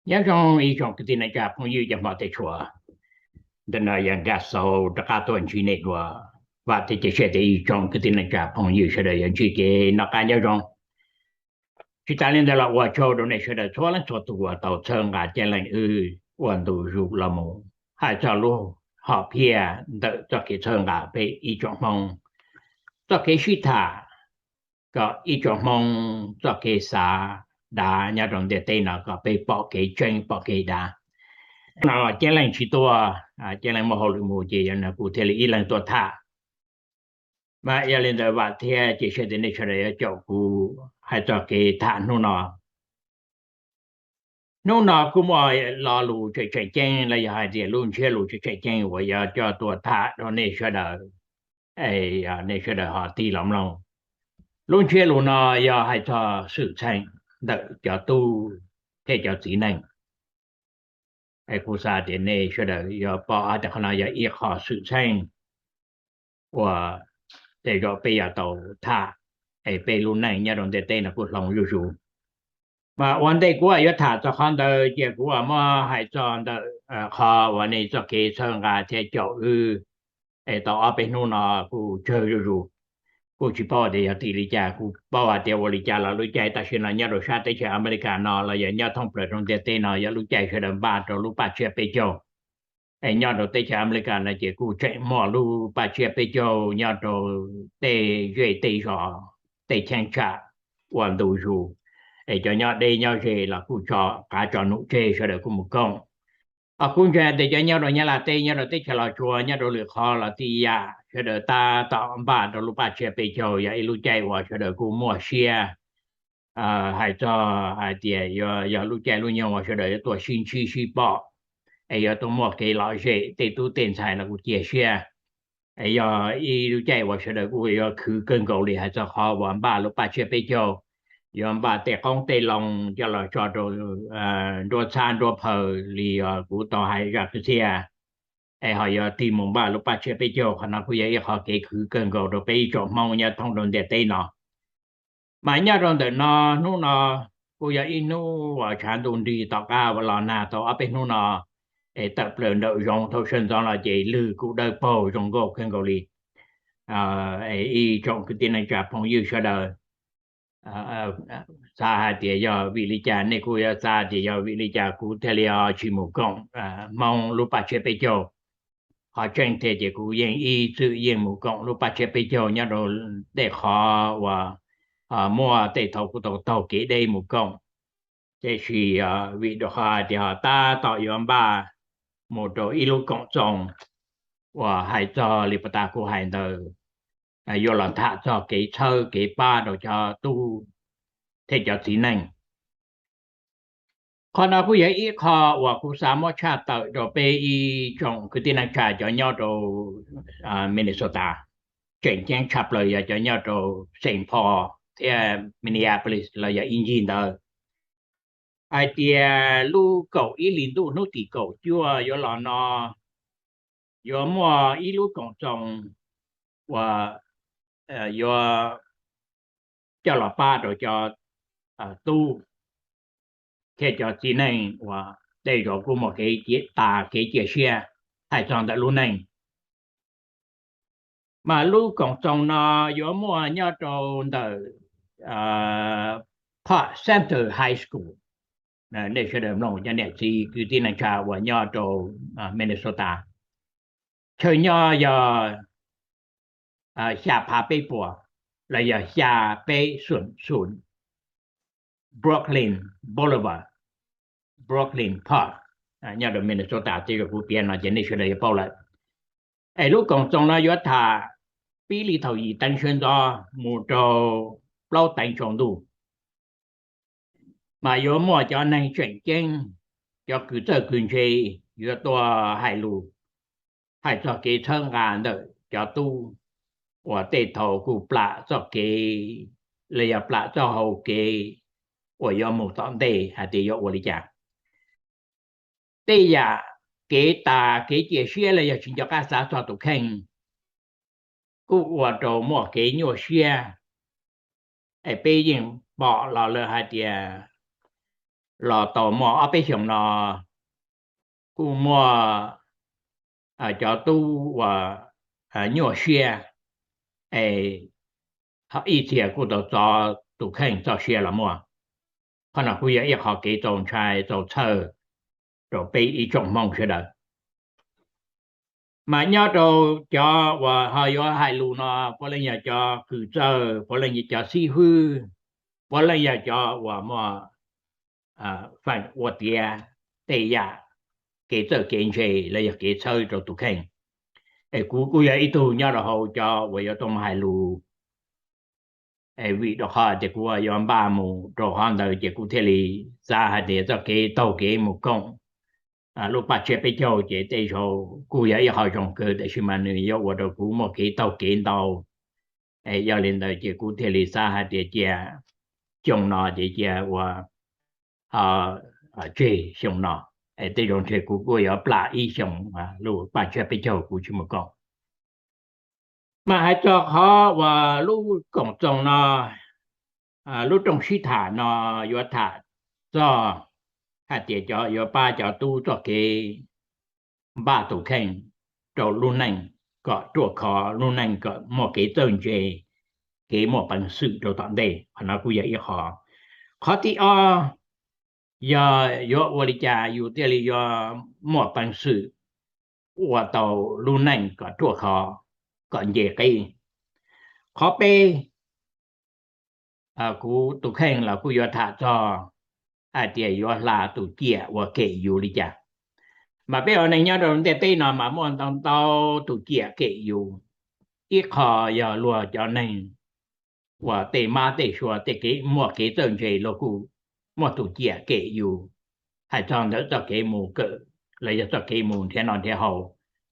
Nyob zoo ib tsoom kwv tij neej tsa phooj ywg cov hmov thiab tshua, ntawm no yog Nkaj Xauv rov qab tuaj ntsib nej dua. Vam thiab cia siab tias ib tsoom kwv tij neej tsa phooj ywg sawv daws yuav ntsib kev noj qab nyob zoo. Tsis tas li ntawd los ua tsaug rau nej sawv daws txhua leej txhua tus uas tau txhawb nqa Ceeb Leej wb ua ntu zus los mus hais txog lub hom phiaj ntawm txoj kev txhawb nqa peb ib tsoom Hmoob, txoj kev sib tham, kom ib tsoom Hmoob txoj kev xav dav nyob rau ntiaj teb no kom peb pom kev tseeb pom kev dav. No Ceeb Leej tsis tuaj, Ceeb Leej muaj hauj lwm mus ces yog no kuv thiaj li ib leeg tuaj tham. Mas yog li ntawd vam thiab cia siab tias nej sawv daws yuav caum kuv hais txog kev tham hnub no. Hnub no kuj muaj lo lus tseem tseem ceeb los yog hais tias lub ntsiab lus tseem tseem ceeb uas yuav coj tuaj tham rau nej sawv daws, es nej sawv daws ho tig los mloog. Lub ntsiab lus no yog hais txog xwm txheej ntawm cov tub thiab cov txiv neej. Es kuv xav tias nej sawv daws yuav pom hais tias qhov no yog ib qho xwm txheej uas tej zaum peb yuav tau tham, es peb lub neej nyob rau ntiaj teb no kuj hloov zuj zus. Mas ua ntej kuv yuav tham txog qhov ntawd ces kuv muab hais txog ntawm qhov uas nej txoj kev txhawb nqa thiab caum wb es tau ob peb hnub no kuj tsawg zuj zus. Kuj tsis paub tias yog tim li cas, kuj paub hais tias ua li cas los lub caij tam sim no nyob rau sab teb chaws Amelikas no los yog nyob thoob plaws rau ntiaj teb no yog lub caij sawv daws npaj rau lub paj tsiab peb caug. Es nyob rau teb chaws Amelikas no ces kuj tseem muaj lub paj tsiab peb caug nyob rau tej zej tej zos, tej cheeb tsam ua ntu zus. Es cov nyob deb nyob ze los kuj tso qav tso num tseg sawv daws kuj mus koom. Os kuv ntseeg tias cov nyob rau Nyab Laj teb, nyob rau teb chaws Los Tsuas, nyob rau lwm qhov los tib yam sawv daws tab tom npaj rau lub paj tsiab peb caug yog ib lub caij uas sawv daws kuj muaj siab hais txog hais tias yuav yog lub caij lub nyoog uas sawv daws yuav tuaj sib ntsib sib pom, es yuav tuaj muaj kev lom zem tej tub tej ntxhais los kuj cia siab. Es yog ib lub caij uas sawv daws kuj yuav khwv kawg nkaus li hais txog qhov uas npaj lub paj tsiab peb caug, yuav npaj tej qoob tej loo coj los tso rau nruab txhab nruab phaws li kuv tau hais zaj kwv txhiaj, es ho yuav tig mus npaj lub paj tsiab peb caug. Qhov no kuj yog ib qho kev khwv kawg nkaus rau peb ib tsoom Hmoob nyob thoob rau ntiaj teb no. Mas nyob rau ntawm no, hnub no kuj yog ib hnub uas tshav ntuj nrig tom qab uas los nag tau ob peb hnub no, es tawm plaws nraum zoov thaum sawv ntxov los ces lwg kuj dawb paug zoo nkauj kawg nkaus li. Ib tsoom kwv tij neej tsa phooj ywg sawv daws xav hais tias yog vim li cas, nej kuj yuav xav tias yog vim li cas kuv thiaj li tsis mus koom Hmoob lub paj tsiab peb caug. Qhov tseeb tiag ces kuv yeej ib txwm yeej mus koom lub paj tsiab peb caug nyob rau tej qhov uas muaj tej thaum kuv tau taug kev deb mus koom. Tiam sis vim rau qhov hais tias ho tab tom yuav npaj mus rau ib lub koom txoos uas hais txog li puag ta kuv hais ntawd, yuav los tham txog kev txhawb kev pab rau cov tub thiab cov txiv neej. Qhov no kuj yog ib qho uas kuv xav muab tshaj tawm rau peb ib tsoom kwv tij neej tsa cov nyob rau Minnesota, tseem ceeb tshaj plaws yog cov nyob rau Saint Paul thiab Minneapolis los yog ib ncig ntawd, hais tias lub kaum ib hlis ntuj hnub tim kaum cuaj yuav los no yuav muaj ib lub koom txoos uas yuav coj los pab rau cov tub thiab cov txiv neej uas tej zaum kuj muaj kev tas kev cia siab hais txog ntawm lub neej. Mas lub koom txoos no yuav muaj nyob rau ntawm Park Center High School. Nej sawv daws mloog cov niam txiv kwv tij neej tsa uas nyob rau Minnesota, chaw nyob yog xya phav peb puas los yog xya peb xoom xoom Brooklyn Boulevard, Brooklyn Park, nyob rau Minnesota tej zaum kuv piav no ces nej sawv daws yuav paub lawm. Es lub koom txoos no yuav tham pib li thaum yim teev sawv ntxov mus rau plaub teev tsaus ntuj. Mas yuav muaj cov neeg tseem ceeb, cov kws txawj kws ntse yuav tuaj hais lus, hais txog kev txhawb nqa ntawm cov tub uas tej thaum kuj plam txoj kev los yog plam txoj hau kev uas yuav mus tom ntej hais tias yuav ua li cas. Tej yam kev tas kev cia siab los yog tsis nco qab xav txog tus kheej kuj ua rau muaj kev nyuaj siab. Es peb yeej pom los lawm hais tias los tau muaj ob peb xyoos no kuj muaj cov tub uas nyuaj siab es ib txhia kuj tau txo tus kheej txoj sia los muaj. Qhov no kuj yog ib qho kev txaus ntshai txaus txhawj rau peb ib tsoom Hmoob sawv daws. Mas nyob rau cov uas ho yuav hais lus no, puav leej yog cov kws txawj, puav leej yog cov xib hwb, puav leej yog cov uas muaj feem ua tiav tej yam kev txawj kev ntse los yog kev txhawb rau tus kheej. Es kuv kuj yog ib tug nyob rau hauv cov uas yuav tuaj mus hais lus, es vim rau qhov tias kuv yuav npaj mus rau qhov ntawd ces kuv thiaj li xav hais tias txoj kev taug kev mus koom lub paj tsiab peb caug ces tej zaum kuj yog ib qho zoo kawg, tab sis mas nws yuav ua rau kuv muaj kev taug kev ntau. Es yog li ntawd ces kuv thiaj li xav hais tias cia xyoo no ces cia ua tseg xyoo no, es tej zaum ntshe kuv kuj yuav plam ib xyoos lub paj tsiab peb caug kuv tsis mus koom. Mas hais txog qhov uas lub koom txoos no, lub rooj sib tham no yuav tham txog hais tias cov yuav pab cov tub txoj kev npaj tus kheej rau lub neej kom ruaj khov lub neej kom muaj kev txawj ntse, kev muaj peev xwm rau tom ntej. Qhov no kuj yog ib qho. Qhov thib ob yog yuav ua li cas yus thiaj li yuav muaj peev xwm ua tau lub neej kom ruaj khov, kom nce qib. Qhov peb, kuv tus kheej los kuj yuav tham txog hais tias yuav hla tus ciam uas kem yus li cas. Mas peb ua neej nyob rau ntiaj teb no mas muaj ntau ntau tus ciam kem yus. Ib qho yog luag cov neeg uas tej mab tej sua tej kev muaj kev txawj ntse luag kuj muaj tus ciam kem yus, hais txog ntawm txoj kev mus kawm los yog txoj kev mus nrhiav noj nrhiav haus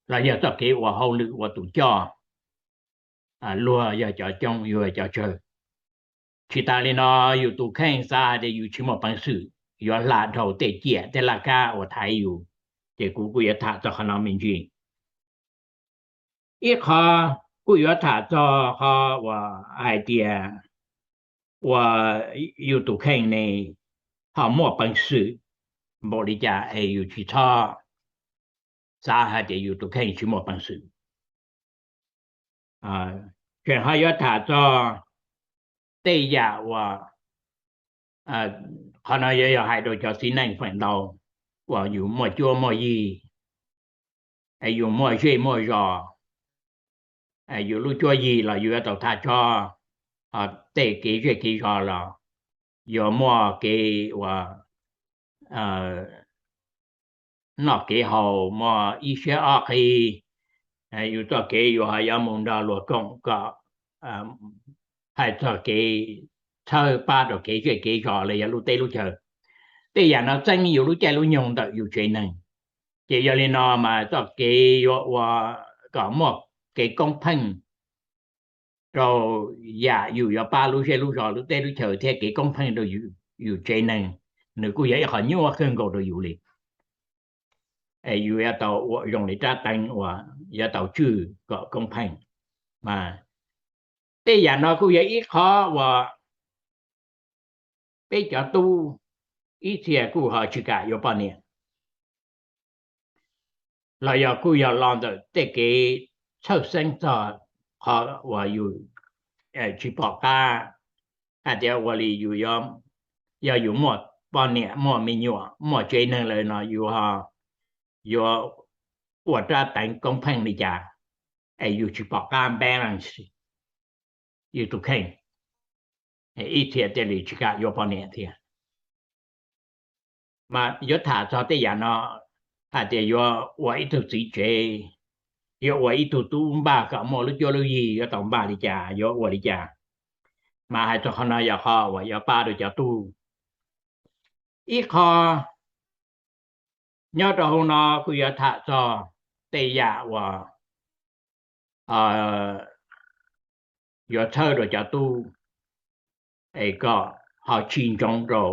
los yog txoj kev ua hauj lwm ua tus coj. Luag yog cov coob, yus yog cov tsawg. Tsis tas li no, yus tus kheej xav hais tias yus tsis muaj peev xwm yuav hla dhau tej ciam tej laj kab uas thaiv yus, ces kuv kuj yuav tham txog qhov no me ntsis. Ib qho kuj yuav tham txog qhov uas hais tias ua yus tus kheej ne ho muaj peev xwm npaum li cas es yus tsis txhob xav hais tias yus tus kheej tsis muaj peev xwm. Tseem ho yuav tham txog tej yam uas, qhov no yuav yog hais rau cov txiv neej feem ntau uas yus muaj cuab muaj yig, yus muaj zej muaj zos, yus lub cuab yig los yus yuav tau thaj tso, tej kev zej kev zos los yuav muaj kev uas noj kev haus muaj ib siab ob qig, yus txoj kev yus ho yuav mus nrog luag koom kom hais txog kev txhawb pab rau kev zej kev zos los yog lub teb lub chaw. Tej yam no txeeb yus lub caij lub nyoog ntawm yus tsev neeg. Ces yog li no mas txoj kev yuav ua kom muaj kev koob pheej rau yam yus yuav pab lub zej lub zos lub teb lub chaw thiab kev koob pheej rau yus tsev neeg, nws kuj yog ib qho nyuaj kawg nkaus rau yus li. Es yus yuav tau ua zoo li rab teev uas yuav tau tswj kom koob pheej. Mas tej yam no kuj yog ib qho uas peb cov tub ib txhia kuj ho tsis kam yuav poj niam, los yog kuj yog los ntawm tej kev txhawj xeeb txog qhov uas yus tsis pom qab hais tias ua li yus, yog yus muaj poj niam muaj me nyuam muaj tsev neeg lawm no yus yuav ua rab teev koob pheej li cas, es yus tsis pom qab balance yus tus kheej, ib txhia thiaj li tsis kam yuav poj niam thiab. Mas yuav tham txog tej yam no hais tias yuav ua ib tug txiv tsev, yuav ua ib tug tub npaj kom muaj lub cuab lub yig yuav tau npaj li cas yuav ua li cas. Mas hais txog qhov no yog qhov uas yuav pab rau cov tub. Ib qho nyob rau hauv no kuj yuav tham txog tej yam uas yuav txhawb rau cov tub es kom ho tsis ntsoov rau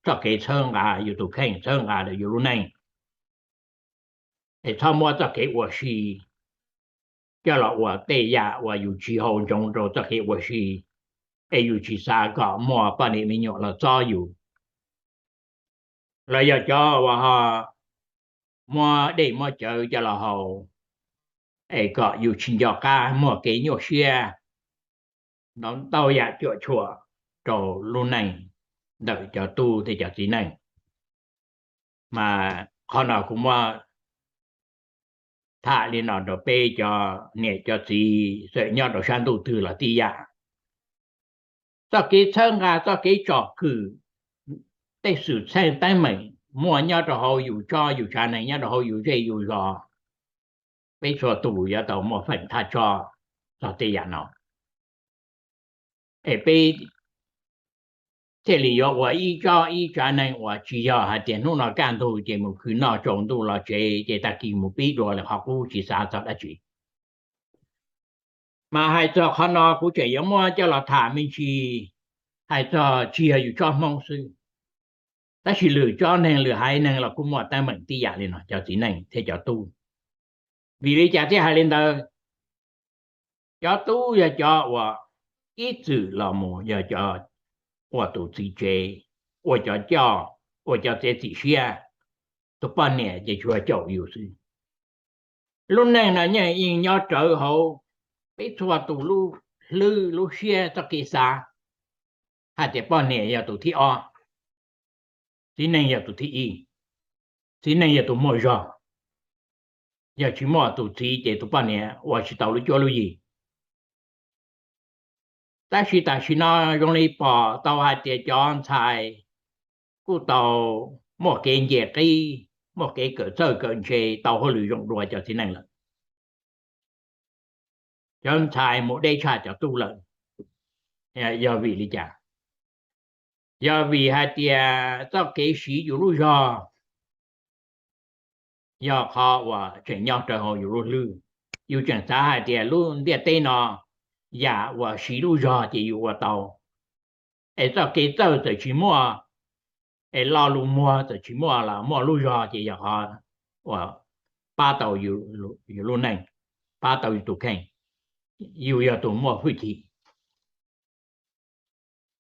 txoj kev txhawb nqa yus tus kheej txhawb nqa rau yus lub neej, es txhob muab txoj kev ua si coj los ua tej yam uas yus tsis haum ntsoov rau txoj kev ua si, es yus tsis xav kom muaj poj niam me nyuam los txob yus. los yog cov uas ho muab dej muab cawv coj los haus, es kom yus tsis nco qab muaj kev nyuaj siab, ntau yam cuam tshuam rau lub neej ntawm cov tub thiab cov txiv neej. Mas qhov no kuv muab tham li no rau peb cov niam cov txiv txawm nyob rau sab ntuj twg los tib yam. Txoj kev txhawb nqa, txoj kev tsom kwm, tej xwm txheej teeb meem muaj nyob rau hauv yus tsob yus tsav neeg, nyob rau hauv yus zej yus zos, peb txhua tus yuav tau muaj feem thaj tso txog tej yam no, es peb thiaj li yuav ua ib tsob ib tsav neeg uas tsis yog hais tias hnub no kaj ntug ces mus khwv noj tsaus ntuj los tsev ces tag kis mus pib dua li qhov qub tsis xav txog dab tsi. Mas hais txog qhov no kuv tseem yuav muab coj los tham me ntsis, hais txog tsis yog yus tsob Hmoob xwb, tab sis lwm tsob neeg lwm haiv neeg los kuj muaj teeb meem tib yam li no cov txiv neej thiab cov tub. Vim li cas thiaj hais li ntawd? Cov tub yog cov uas ib txwm los mus yog cov ua tus txiv tsev, ua cov coj, ua cov txiav txim siab, tus poj niam ces tsuas caum yus xwb. Lub neej no yeej yeej nyob rawv hauv peb txhua tus lub hlwb lub siab txoj kev xav hais tias poj niam yog tus thib ob, txiv neej yog tus thib ib, txiv neej yog tus muaj zog. Yog tsis muaj tus txiv ces tus poj niam ua tsis tau lub cuab lub yig. Tab sis tam sim no zoo li pom tau hais tias cov ntxhais kuj tau muaj kev nce qib, muaj kev kawm txawj kawm ntse tau hauj lwm zoo dua cov txiv neej lawm. Cov ntxhais mus deb tshaj cov tub lawm. Yog vim li cas? Yog vim hais tias txoj kev siv yus lub zog yog qhov uas tseem nyob rawv hauv yus lub hlwb. Yus tseem xav hais tias lub ntiaj teb no yam uas siv lub zog ces yus ua tau, es txoj kev txawj txawm tsis muaj, es lo lus muag txawm tsis muaj los muaj lub zog ces yog qhov uas pab tau yus lub neej, pab tau yus tus kheej, yus yog tus muaj hwj chim.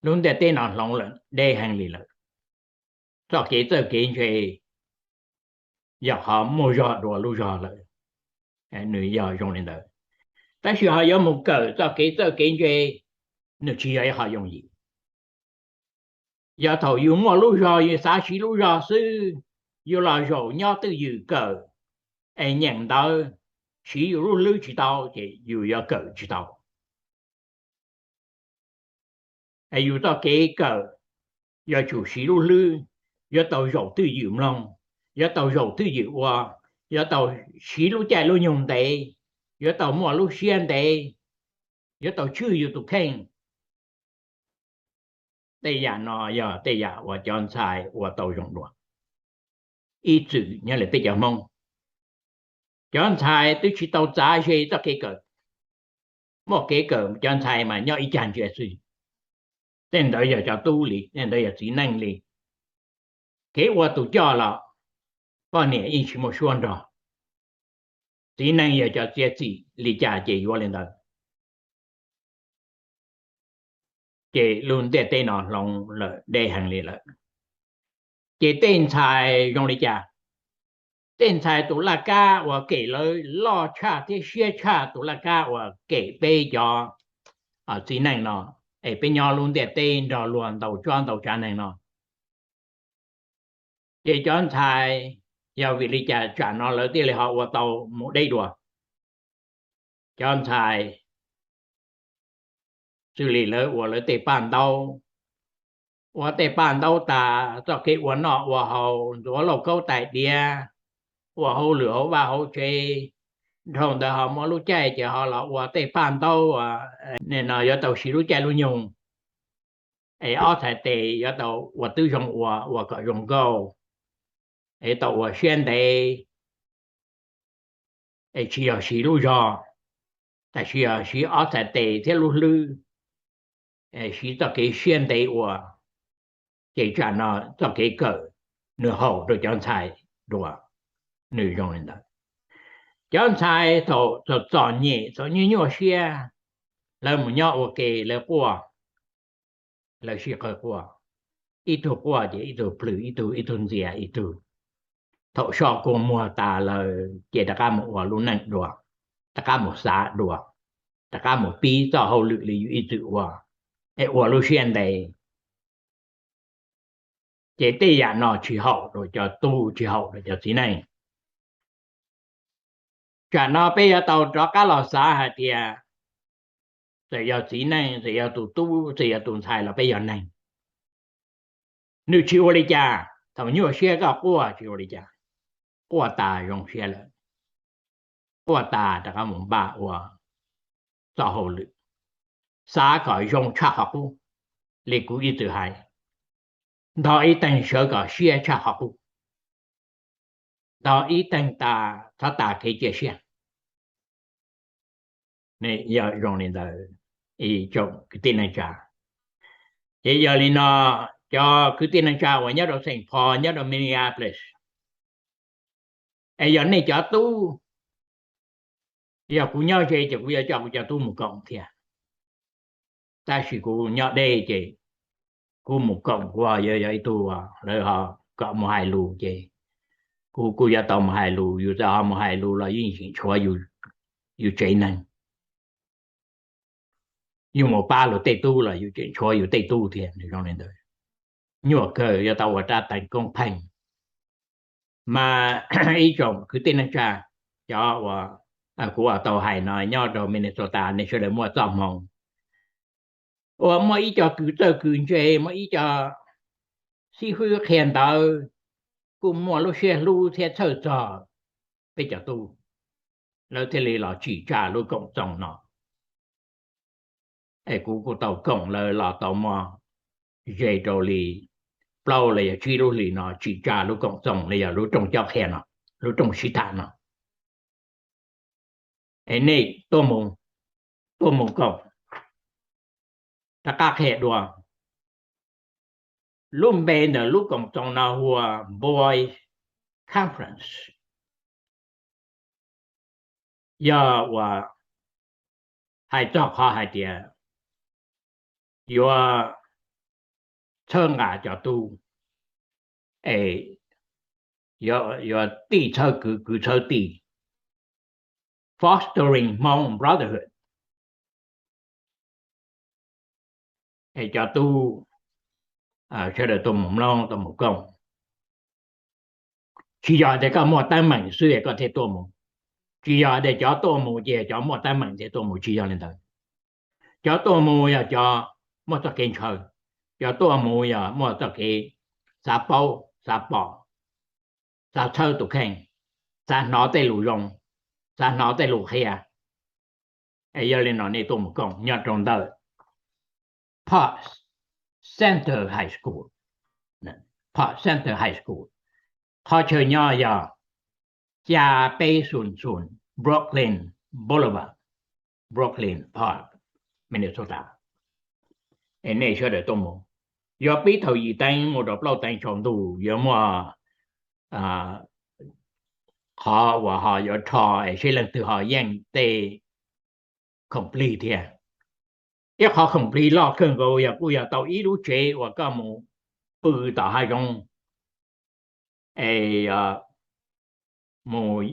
Lub ntiaj teb no hloov lawm deb heev li lawm. Txoj kev txawj kev ntse yog qhov muaj zog dua lub zog lawm, nws yog zoo li ntawd. Tab sis ho yuav mus kawm txoj kev txawj kev ntse, nws tsis yog ib qho yooj yim. Yog thaum yus muaj lub zog yus xav siv lub zog xwb, yus los zaum nyob twj ywm kawm, es nyeem ntawv, siv yus lub hlwb tsis tau ces yus yuav kawm tsis tau. Es yus txoj kev kawm yuav tsum siv lub hlwb, yuav tau zaum twj ywm mloog, yuav tau zaum twj ywm ua, yuav tau siv lub caij lub nyoog ntev, yuav tau muaj lub siab ntev, yuav tau tswj yus tus kheej. Tej yam no yog tej yam uas cov ntxhais ua tau zoo dua, ib txwm nyob li peb cov Hmoob. Cov ntxhais twb tsis tau txav ze txoj kev kawm, muaj kev kawm cov ntxhais mas nyob ib cag ntsia xwb. Tej ntawd yog cov tub li, tej ntawd yog txiv neej li. Kev ua tus coj los poj niam yeej tsis muaj suab nrog. Txiv neej yog cov txiav txim li cas ces yuav li ntawd. Ces lub ntiaj teb no hloov lawm deb heev li lawm. Ces tej ntxhais zoo li cas? Tej ntxhais tus laj kab uas kem lawv loj tshaj thiab siab tshaj tus laj kab uas kem peb cov txiv neej no, es peb nyob lub ntiaj teb nrog luag ntau tsob ntau tsav neeg no. Ces cov ntxhais, yog vim li cas tsam no lawv thiaj li ho ua tau mus deb dua? Cov ntxhais xws li lawv ua lawv tej paj ntaub, ua tej paj ntaub tas, txoj kev ua noj ua haus, ntxuav lauj kaub tais diav, ua hauj lwm hauv vaj hauv tsev, dhau ntawd ho muaj lub caij ces ho los ua tej paj ntaub, nim no yuav tau siv lub caij lub nyoog, es ob txhais tes yuav tau ua twb zoo ua, ua kom zoo nkauj, es tau ua siab ntev, es tsis yog siv lub zog, tab sis yog siv ob txhais tes thiab lub hlwb, siv txoj kev siab ntev ua, ces tsam no txoj kev kawm nws haum rau cov ntxhais dua, nws zoo li ntawd. Cov ntxhais thaum txom txom nyem txom nyuaj nyuaj siab, lawv mus nyob ua ke lawv quaj, lawv sib qawg quaj. ib tug quaj ces ib tug plhws ib tug, ib tug ntxias ib tug. Thaum soj kua muag tas lawm ces rov qab mus ua lub neej dua, rov qab mus xav dua, rov qab mus pib txoj hauj lwm li yus ib txwm ua, es ua lub siab ntev. Ces tej yam no tsis haum rau cov tub, tsis haum rau cov txiv neej. Tsam no peb yuav tau rov qab los xav hais tias, txawm yog txiv neej, txawm yog tus tub, txawm yog tus ntxhais los peb yog neeg. Nws tsis ua li cas, thaum nyuaj siab koj quaj tsis ua li cas, quaj tas zoo siab lawm, quaj tas rov qab mus npaj ua txoj hauj lwm, xav kom zoo tshaj qhov qub. Li kuv ib txwm hais, ntog ib teeg sawv kom siab tshaj qhov qub, ntog ib teeg tas txhob tas kev cia siab. Yog zoo li ntawd, ib tsoom kwv tij neej tsa, ces yog li no, cov kwv tij neej tsa uas nyob rau Saint Paul, nyob rau Minneapolis, es yog nej cov tub, yog kuv nyob ze ces kuv yuav coj kuv cov tub mus koom thiab. Tab sis kuv nyob deb ces kuv mus koom kuv yuav yog ib tug lawv ho kom mus hais lus ces kuv kuj yuav tau mus hais lus, yus txawm ho mus hais lus los yeej tseem tshuav yus tsev neeg. Yus mus pab luag tej tub los yus tseem tshuav yus tej tub thiab, nws zoo li ntawd. Nyuaj kawg, yuav tau ua rab teev koob pheej. Mas ib tsoom kwv tij neej tsa, cov uas kuv tau hais no nyob rau Minnesota, nej sawv daws muaj txoj hmoo uas muaj ib co kws txawj kws ntse, muaj ib co xib hwb qhia ntawv, kuj muaj lub siab hlub thiab txhawj txog peb cov tub, lawv thiaj li los tsim tsa lub koom txoos no. Es kuv kuj tau koom lawv los tau muaj ze rau li plaub los yog tsib lub hlis no tsim tsa lub koom txoos los yog lub rooj cob qhia no, lub rooj sib tham no. Es nej tuaj mus, tuaj mus koom, rov qab qhia dua. Lub npe ntawm lub koom txoos no hu ua Boys Conference, yog uas hais txog qhov hais tias yuav txhawb nqa cov tub, es yuav tij txhawb kwv, kwv txhawb tij, fostering Hmong brotherhood. Es cov tub sawv daws tuaj mus mloog, tuaj mus koom. Tsis yog tias koj muaj teeb meem xwb es koj thiaj tuaj mus. Tsis yog tias cov tuaj mus ces cov muaj teeb meem thiaj tuaj mus, tsis yog li ntawd. Cov tuaj mus yog cov muaj txoj kev ntshaw, cov tuaj mus yog muaj txoj kev xav paub, xav pom, xav txhawb tus kheej, xav hnov tej lus zoo, xav hnov tej lus qhia. Es yog li no nej tuaj mus koom nyob rau ntawm Park Center High School. Park Center High School, qhov chaw nyob yog xya peb xoom xoom Brooklyn Boulevard, Brooklyn Park, Minnesota. Es nej sawv daws tuaj mus, yuav pib thaum yim teev mus rau plaub teev tsaus ntuj, yuav muaj qhov uas ho yuav rho es seb leej twg ho yeej tej khoom plig thiab. Ib qhov khoom plig loj kawg nkaus yog kuj yog tau ib lub tsev uas koj mus pw tom hav zoov, es mus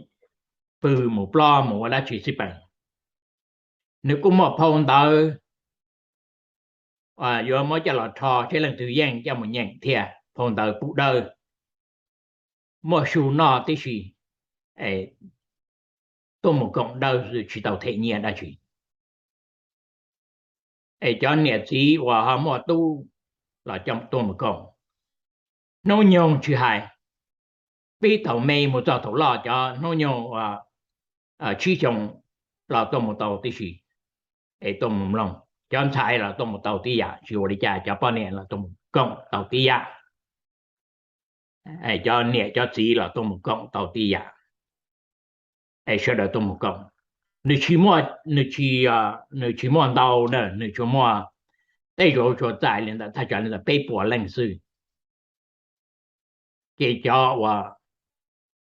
pw mus plob mus ua dab tsi xij peem. Nws kuj muaj phau ntawv yuav muab coj los rho seb leej twg yeej coj mus nyeem thiab, phau ntawv pub dawb, muaj su noj tib si, tuaj mus koom dawb xwb tsis tau them nyiaj dab tsi. Es cov niam txiv uas ho muaj tub los tuaj mus koom. Hnub nyoog tsis hais, pib thaum me mus txog thaum loj, cov hnub nyoog tsib xyoo los tuaj mus tau tib si, es tuaj mus mloog. Cov ntxhais los tuaj mus tau tib yam, tsis ua li cas, cov poj niam los tuaj mus koom tau tib yam, cov niam cov txiv los tuaj mus koom tau tib yam. Es sawv daws tuaj mus koom. Nws tsis muaj, nws tsis, nws tsis muaj ntau na, nws tsuas muaj tej zaum tsuas txais li ntawm thaj tsam li ntawm peb puas leej xwb. Ces cov uas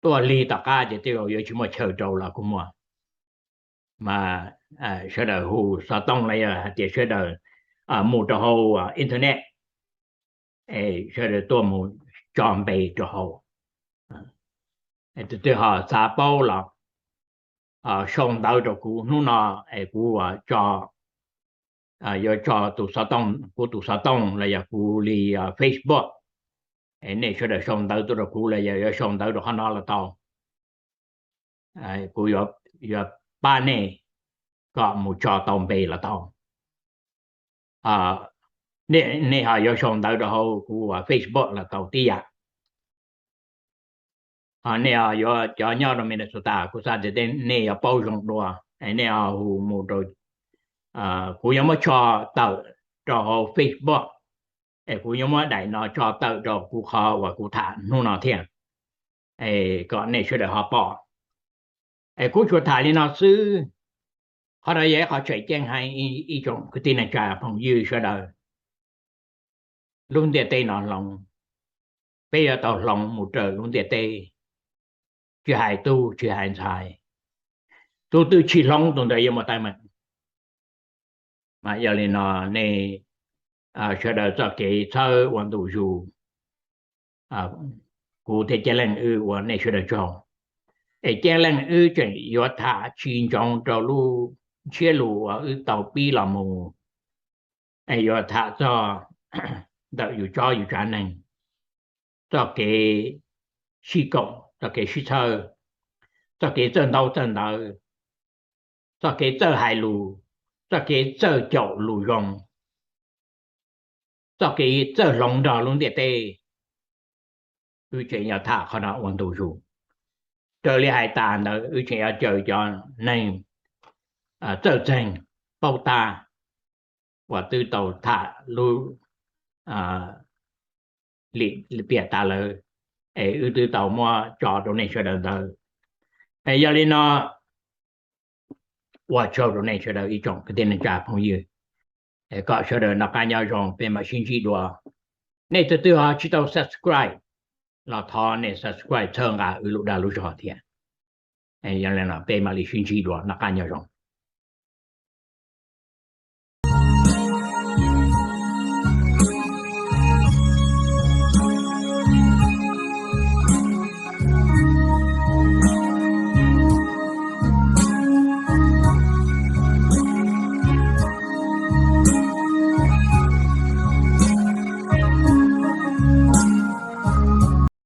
tuaj lig tom qab ces tej zaum yuav tsis muaj chaw rau los kuj muaj. Mas sawv daws hu xov tooj los yog hais tias sawv daws mus rau hauv internet, es sawv daws tuaj mus tso npe rau hauv. Tus twg ho xav paub los sau ntawv rau kuv hnub no, es kuv yuav tso tus xov tooj, kuv tus xov tooj los yog kuv li Facebook, es nej sawv daws sau ntawv tuaj rau kuv los yog yuav sau ntawv rau qhov no los tau. Kuv yuav pab nej kom mus tso tau npe los tau. Nej ho yuav sau ntawv rau hauv kuv Facebook los tau tib yam. Nej yuav cov nyob rau Minnesota, kuv xav tias nej yuav paub zoo dua, es nej ho hu mus rau, kuv yuav muab tso tawm rau hauv Facebook, es kuv yuav muab daim no tso tawm rau kuv qhov uas kuv tham hnub no thiab, es kom nej sawv daws ho pom. Es kuv tsuas tham li no xwb. Qhov no yog ib qho tseem ceeb heev ib tsoom kwv tij neej tsa phooj ywg sawv daws. Lub ntiaj teb no hloov, peb yuav tau hloov mus raws lub ntiaj teb, tsis hais tub tsis hais ntxhais. Tus twg tsis hloov tus ntawd yuav muaj teeb meem. Mas yog li no nej sawv daws txoj kev txhawb ua ntu zus, kuv thiab Ceeb Leej wb ua nej sawv daws tsaug. Es Ceeb Leej wb tseem yuav tham tsis ntsoov rau lub ntsiab lus uas wb tau pib los mus, es yuav tham txog ntawm yus tsob yus tsav neeg, txoj kev sib koom, txoj kev sib txhawb, txoj kev txawj ntaub txawj ntawv, txoj kev txawj hais lus, txoj kev txawj caum lus zoo, txoj kev txawj hloov nrog lub ntiaj teb. Wb tseem yuav tham qhov no ua ntu zus. Raws li hais tas ntawd wb tseem yuav caw cov neeg txawj txeeg paub tab uas twb tau tham lub lim piam tas lawm, es wb twb tau muab tso rau nej sawv daws ntawd. Es yog li no, ua tsaug rau nej sawv daws ib tsoom kwv tij neej tsa phooj ywg, es kom sawv daws noj qab nyob zoo, peb mam sib ntsib dua. Nej tus twg ho tsis tau subscribe los thov nej subscribe txhawb nqa wb lub dag lub zog thiab. Yog li no peb mam li sib ntsib dua, noj qab nyob zoo.